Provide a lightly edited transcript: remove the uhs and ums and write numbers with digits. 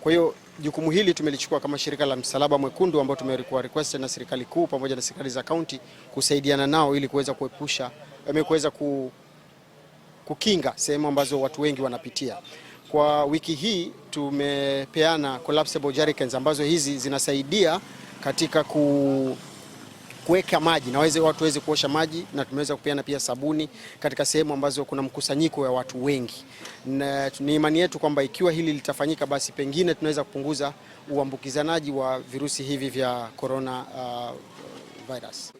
Kwa hiyo jukumu hili tumelichukua kama shirika la Msalaba Mwekundu ambao tumekuwa requested na serikali kuu pamoja na serikali za kaunti kusaidiana nao ili kuweza kuepusha kuweza kukinga sehemu ambazo watu wengi wanapitia. Kwa wiki hii tumepeana collapsible jerrycans ambazo hizi zinasaidia katika kuweka maji na watu waweze kuosha maji, na tumeweza kupeana pia sabuni katika sehemu ambazo kuna mkusanyiko wa watu wengi, na ni imani yetu kwamba ikiwa hili litafanyika, basi pengine tunaweza kupunguza uambukizanaji wa virusi hivi vya corona virus.